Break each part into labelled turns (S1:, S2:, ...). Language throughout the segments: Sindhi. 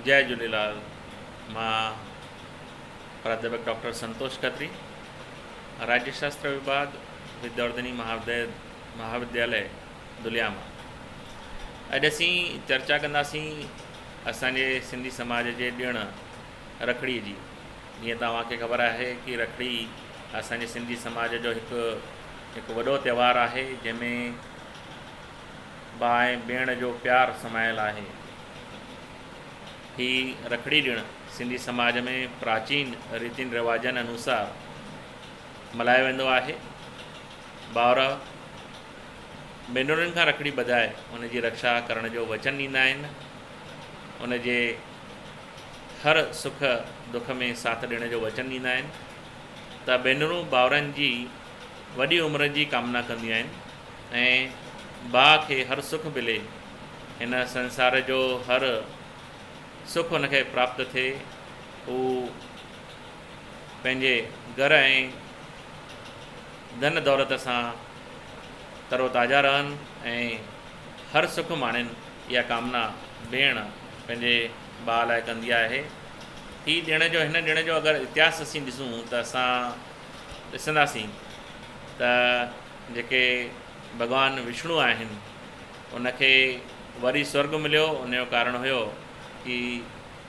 S1: جئي جهوليلال مان پراڌياپڪ ڊاڪٽر سنتوش کتري راجيه شاستر وڀاڳ ودياورڌني مهاودياليه دليا مان اڄ اسين چرچا ڪنداسين اسان جي سنڌي سماج جي ڏڻ رکڙي جي جيئن ته اوهان کي خبر آهي ڪي رکڙي اسان جي سنڌي سماج جو هڪ هڪ وڏو تهوار آهي جنهن ۾ ڀاء ۽ ڀيڻ جو پيار سمايل آهي. هي رکڙي ڏڻ سنڌي سماج ۾ پراچين ريتين رواجن انوسار ملهايو ويندو آهي. ڀائر ڀينرن کان رکڙي ٻڌائي ان جي رکشا ڪرڻ جو وچن ڏيندا آهن. ان جي هر سک دک ۾ ساٿ ڏيڻ جو وچن ڏيندا آهن ته ڀينرون ڀائرن جي وڏي عمر جي ڪامنا ڪنديون آهن. ۽ ڀاء کي هر سک ملي، هن سنسار جو هر سک هن کي پراپت ٿئي، هو پنهنجي گهر ۽ ڌن دولت سان تروتازه رهن ۽ هر سک ماڻين، اها ڪامنا ڀيڻ پنهنجي ڀاء لاء ڪندي آهي. هي ڏڻ جو هن ڏڻ جو اگر اتهاس اسين ڏسون ته اسان ڏسنداسين ته جيڪي ڀڳوان وشڻو آهن ان کي وري سورڳ مليو ان جو ڪارڻ هيو ڪي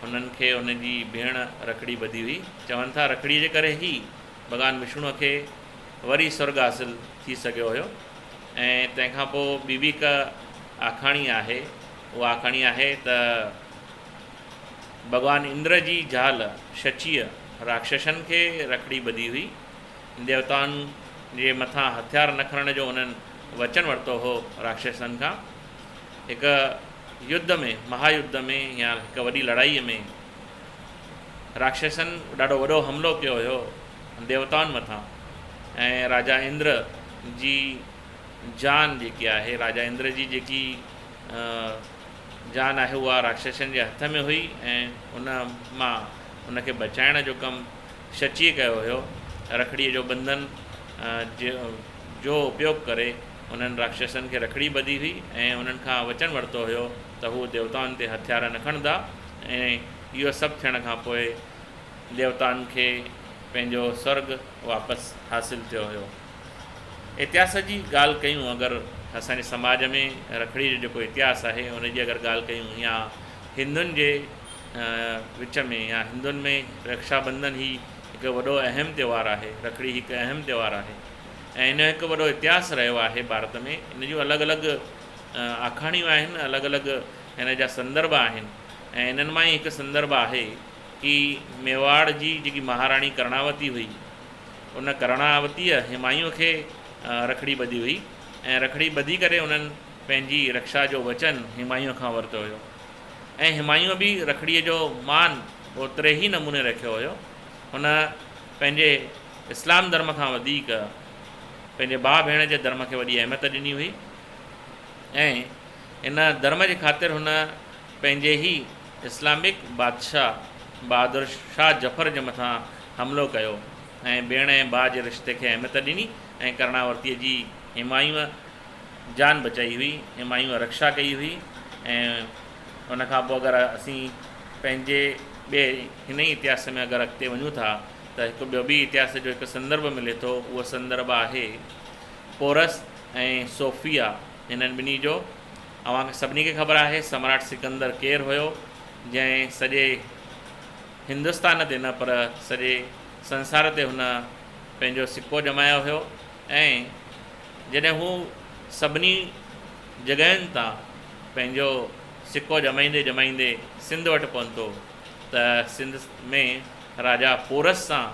S1: هنن کي هن جي ڀيڻ رکڙي ٻڌي هئي چون ٿا رکڙي جي ڪري ئي ڀڳوان وشڻو کي وري سورڳ حاصل ٿي سگهيو هيو ۽ تنهن کان پوء ٻي به هڪ آکاڻي آهي اها آکاڻي آهي ته ڀڳوان اندر جي زال شچيء راڪشسن کي رکڙي ٻڌي هئي ديوتائن جي مٿان هٿيار نه کڻڻ جو انهن وچن ورتو هو راڪشسن کان. هڪ يڌ ۾ مها يڌ ۾ يا هڪ وڏي لڙائيء ۾ راڪشسن ڏاڍو وڏو حملو ڪيو هيو ديوتائن مٿان ۽ راجا اندر جي جان جيڪي آهي راجا اندر جي جيڪي جان آهي اها راڪشسن جي هٿ ۾ هئي ۽ ان مان ان کي بچائڻ جو ڪم شچيء ڪيو هيو. رکڙيء جو ٻنڌن جو اپيوگ ڪري انهن راڪشسن کي رکڙي ٻڌي هئي ۽ انهن کان وچن ورتو هيو ته هو ديوتائن تي هٿيار نه کڻندا ۽ اهو سڀ ٿيڻ کان پوء ديوتائن کي پنهنجو سورڳ واپس حاصل ٿيو هيو. اتهاس جي ڳالهه ڪيون اگر اسان جي سماج ۾ رکڙيء جو جيڪو اتهاس آهي ان جي اگر ڳالهه ڪيون يا هندن جي وچ ۾ يا هندن ۾ رڪشا بنڌن هي هڪ وڏو اهم تهوار آهي، رکڙي هڪ اهم تهوار آهي ۽ ان جو هڪ وڏو اتهاس رهيو آهي ڀارت ۾ ان جون الڳ الڳ آکاڻيون آهن الڳ الڳ هن جا سندرڀ آهن ۽ انهن مان ئي هڪ سندرڀ آهي ڪي ميواڙ جي جيڪي مهاراڻي ڪرڻاوتي هئي ان ڪرڻاوتيء همايون کي رکڙي ٻڌي هئي ۽ رکڙي ٻڌي ڪري انهن پنهنجي رڪشا جو وچن همايون کان ورتو هيو. ۽ همايونء به رکڙيء جو مان اوتري ئي نموني رکيو هيو. هن پنهنجي اسلام ڌرم کان وڌيڪ پنهنجي ڀاء ڀيڻ جي ڌرم کي وڏي اهميت ڏني هئي ۽ ان ڌرم جي خاطر هن پنهنجي ئي اسلامڪ بادشاهه بهادر شاهه ظفر جي مٿان حملو ڪيو ۽ ڀيڻ ۽ ڀاء جي رشتي کي اهميت ڏني ۽ ڪرڻاورتيء جي همايونء جان بچائي هئي، همايونء رڪشا ڪئي هئي ۽ ان کان پوء اگر اسين پنهنجي ٻئي هن ئي اتهاس ۾ اگر اڳتي وڃون ٿا ته هڪ ٻيو به اتهاس جو هڪ سندرڀ ملي ٿو اهو سندرڀ آهي پورس ۽ صوفيا هنن ٻنهي جو. اوهان کي سڀني کي خبر آهي سمراٽ سڪندر ڪير هيو جنهن سڄي هندستان تي نه پر سڄي سنسار تي هن پنهنجو سڪو ڄمايو هيو ۽ جڏهن هو سڀني جڳهين تان پنهنجو سڪو ڄمائيندي ڄمائيندي سنڌ وٽ پهتو ته سنڌ ۾ راجا پورس سان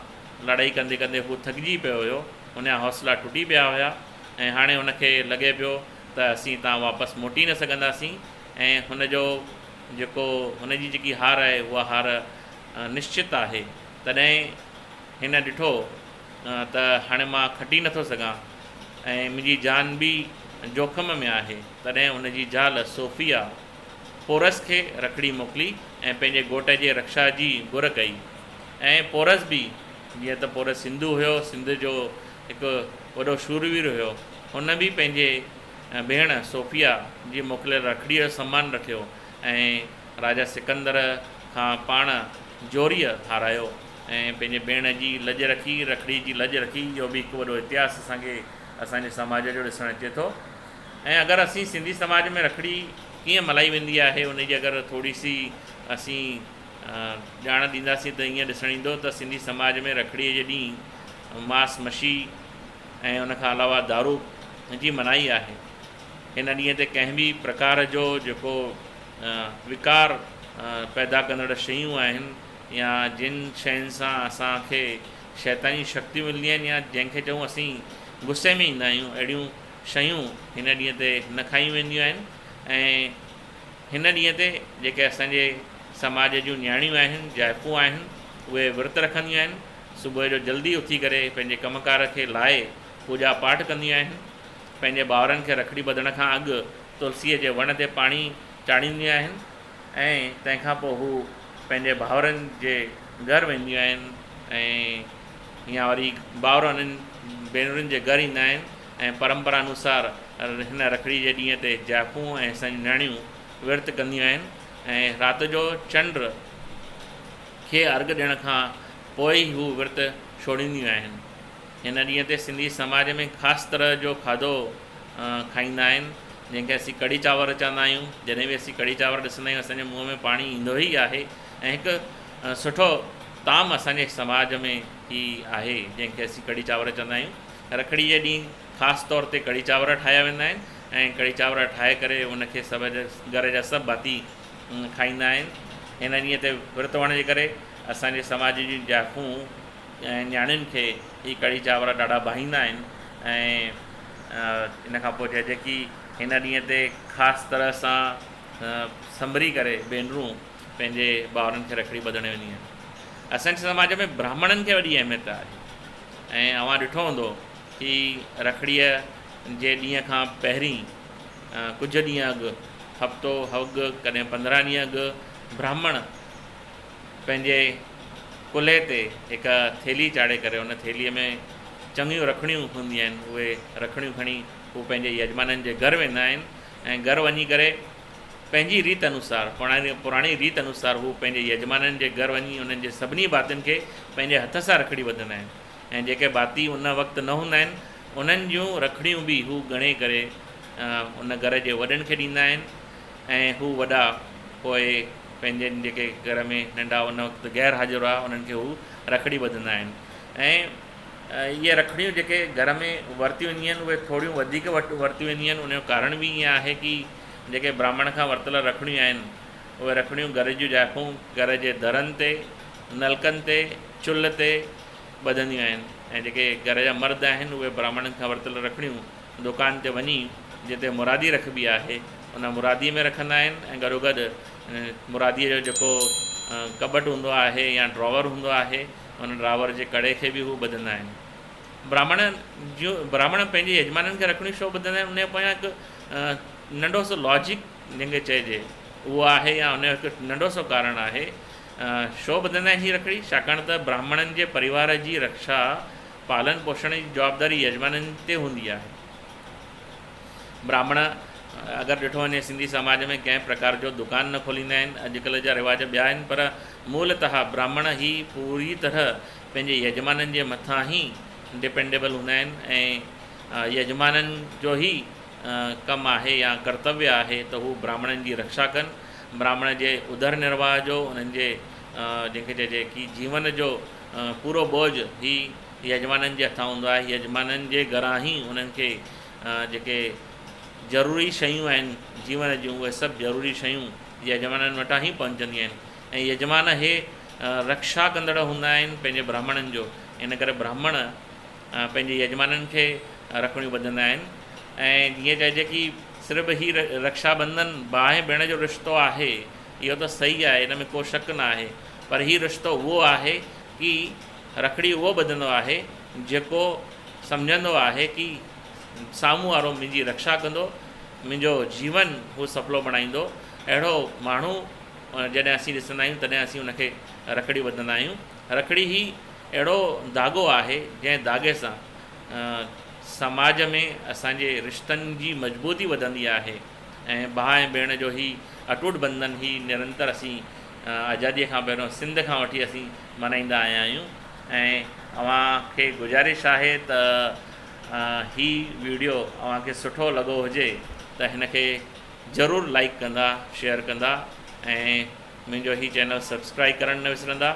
S1: لڙائي ڪندي ڪندي هو ٿڪجي پيو هيو، هن جا حوصلا ٽٽي پيا هيا ۽ هاڻي هن کي لڳي پيو ته اسين هتان واپس موٽي نه سگهنداسين ۽ هن جو جيڪو هن جي جيڪي هار آهي اها هار نشچت آهي. تڏهن هن ڏٺو ته هاڻي مان کٽي نٿو سگهان ۽ منهنجي جان به جوکم ۾ آهي. تڏهن هن جي زال صوفيا پورس کي رکڙي موڪلي ۽ پنهنجي گهوٽ جي رڪشا جي گهر ڪئي ۽ پورس به جيئن ته پورس هندو هيو، سنڌ جو هڪ وڏو شوروير هيو، هن به پنهنجي ڀيڻ صوفيا جي موڪليل رکڙيء جو سمان رکيو ۽ راجا سڪندر کان پاڻ زوريء هارايو ۽ پنهنجي ڀيڻ جي لڄ رکي، رکڙي جي لڄ رکي. اهو به هڪ وڏو اتهاس اسان کي اسان جي سماج جو ڏسڻ اچي ٿو. ۽ اگر اسين سنڌي سماج ۾ رکڙي ڪيئن ملهائي ويندي آهي ان جي اگر ٿوري سي اسين ڄاڻ ڏينداسين ته ائين ڏسڻ ايندو ته سنڌي سماج ۾ رکڙيء جي ڏينهن ماس مشي ۽ ان کان علاوه دارو جي منائي آهي. هن ڏينهن تي ڪنهن به پرڪار جو جيڪو وڪار پيدا ڪندڙ شيون آهن يا جن شين سان اسان کي شيطاني شڪتيون ملنديون آهن يا جنهن کي چئون اسين غصي ۾ ايندا آهيون اهڙيون شيون هن ڏينهن تي نه کايون وينديون آهن ۽ هن ڏينهن تي جيڪي اسان جي سماج جون نياڻيون آهن، زائفون آهن، اهي ورت رکنديون آهن، صبح جو جلدي اٿي ڪري پنهنجي ڪم ڪار کي لاهي پوڄا پاٺ ڪنديون آهن، پنهنجي ڀائرن کي رکڙي ٻڌڻ کان اڳ تلسيء جي وڻ تي پاڻي چاڙهينديون آهن ۽ تنهن کان پوء هو پنهنجي ڀائرن جي گهر وينديون آهن ۽ يا وري ڀائر انهن ڀينرن جي گهر ايندا آهن ۽ پرمپرا انوسار هن رکڙي جي ڏينهن تي زائفون ۽ اسان جون نياڻيون ورت ڪنديون آهن ۽ رات جو چنڊ کي ارگهه ڏيڻ کان پوء ئي هو ورت ڇوڙينديون آهن. هن ڏينهن تي سنڌي سماج ۾ خاص طرح جو کاڌو کائيندا آهن، جنهن کي اسين ڪڙهي چانور چوندا آهيون. جڏهن به اسين ڪڙهي چانور ڏسندا آهيون اسان جي منهن ۾ پاڻي ايندو ئي آهي ۽ هڪ سٺو طعام اسان جي سماج ۾ هي آهي، جنهن کي اسين ڪڙهي چانور چوندا آهيون. رکڙي جي ڏينهن خاص طور تي ڪڙهي چانور ٺاهيا ويندا آهن ۽ ڪڙهي چانور ٺاهي ڪري ان کي سڀ گهر جا سڀ ڀاتي کائيندا آهن. هن ڏينهن تي ورت هئڻ جي ڪري اسان جي سماج جون زائفون ۽ نياڻين کي هي ڪڙهي چانور ڏاڍا ڀائيندا آهن ۽ ان کان پوء چئجي ڪي هن ڏينهن تي خاص طرح سان سنڀري ڪري ڀينرون پنهنجي ڀائرن کي رکڙي ٻڌڻ وينديون آهن. اسان جي سماج ۾ براهمڻن کي وڏي اهميت آهي ۽ اوهان ڏٺو هوندو ڪي رکڙيء جي ڏينهن کان پهرين ڪجهه ڏينهن اڳ هفتو اڳ ڪڏهن 15 ڏينهن اڳ براهمڻ پنهنجي ڪلهي تي هڪ ٿيلهي چاڙهي ڪري ان ٿيلهيء ۾ چڱيون رکڻيون هونديون آهن اهي رکڻيون کڻي هو پنهنجي يجمانن جي گهر ويندا آهن ۽ گهر وڃي ڪري پنهنجي ريت انوسار پراڻي ريت انوسار هو پنهنجي يجمانن جي گهر وڃي انهن جي سڀني ڀاتين کي پنهنجي هٿ سان رکڙي ٻڌندا آهن ۽ جيڪي ڀاتي ان وقت نه هوندا آهن انهن جون رکڙيون به هو ڳڻي ڪري ان گهر جي وڏن کي ڏيندا آهن ۽ هو وڏا پوء پنهنجن جيڪي گهر ۾ ننڍا ان وقت غير حاضر هئا انهن کي هو رکڙي ٻڌندا آهن ۽ اهي رکڙيون جيڪي گهر ۾ ورتيون وينديون آهن اهي ٿوريون وڌيڪ ورتيون وينديون آهن ان جو ڪارڻ به ائين آهي ڪي جيڪي براهمڻ کان ورتل رکڙيون آهن اهي رکڙيون گهر جون زائفون گهر جي درن تي نلڪن تي چلهه تي ٻڌنديون آهن ۽ جيڪي گهر جا مرد آهن اهي براهمڻن کان ورتل رکڙيون دڪان تي وڃي جتي مرادي رکبي آهي ان مراديء ۾ رکندا آهن ۽ گڏوگڏ مراديء جو جيڪو ڪٻٽ هوندو آهي يا ڊراور هوندو آهي ان ڊراور جي ڪڙي کي به هو ٻڌندا آهن. براهمڻ جون براهمڻ پنهنجي يجمانن کي رکڻيون ڇو ٻڌندا آهن ان جي پويان هڪ ننڍو سو لاجڪ جنهن کي چئجي اهو آهي يا ان جو هڪ ننڍو سو ڪارڻ آهي ڇو ٻڌندا آهن هي رکڙي ڇاڪاڻ ته براهمڻن جي پريوار جي رکشا پالن پوشڻ جي جوابداري يجمانن تي هوندي آهي. براهمڻ اگر ڏٺو وڃي سنڌي سماج ۾ ڪنهن پرڪار جو دڪان نه کوليندا آهن، اڄڪلهه جا رواج ٻيا آهن پر مولتها براهمڻ هي پوري طرح پنهنجي يجمانن جي مٿان ئي ڊپينڊيبل هوندا آهن ۽ يجمانن جو ئي ڪم آهي يا ڪرتويه آهي ته هو براهمڻن جي رکشا ڪن، براهمڻ جي ادر نرواهه جو انهن جي جنهن کي چئجي ڪي جيون جو پورو ٻوجهه هي يجمانن جي هٿان هوندو آهي، يجمانن جي گهران ئي انهن کي جيڪي ضروري شيون آهن جيون جون اهي سڀ ضروري شيون يجمانن وٽان ئي پهچنديون آهن ۽ يجمان اهي رڪشا ڪندڙ هوندا آهن پنهنجي براهمڻن جو ان ڪري براهمڻ پنهنجي يجمانن کي رکڙيون ٻڌندا آهن ۽ جيئن چئجي ڪي صرف هي رڪشا بندن ڀاء ۽ ڀيڻ جو رشتو آهي اهو ته صحيح آهي ان ۾ ڪو شڪ نه آهي پر هي رشتو اهو آهي ڪي رکڙي اهو ٻڌندو آهي جيڪو سمجهندو آهي ڪي سامهون وارو منهنجي رڪشا ڪندو، منهنجو جيون هو سڦلو بڻائيندو. اهڙو ماڻهو جڏهن اسين ڏسندا آهيون تڏهن اسين ان کي رکڙي ٻڌندا آهيون. رکڙي هي اهڙو ڌاڳو آهي جنهن ڌاڳي سان سماج ۾ اسان جي رشتن جي مضبوطي وڌندي آهي ۽ ڀاء ۽ ڀيڻ جو هي اٽوٽ بنڌن هي نرنتر اسين آزاديء کان پهريون سنڌ کان وٺي اسين ملهائيندا آيا آهيون ۽ اوهان کي گذارش آهي ته هي ويڊيو اوهان کي سٺو لڳو هجي ته هن کي ضرور لائيڪ ڪندا شيئر ڪندا ۽ منهنجو هي چينل سبسڪرائيب ڪرڻ نه وسرندا.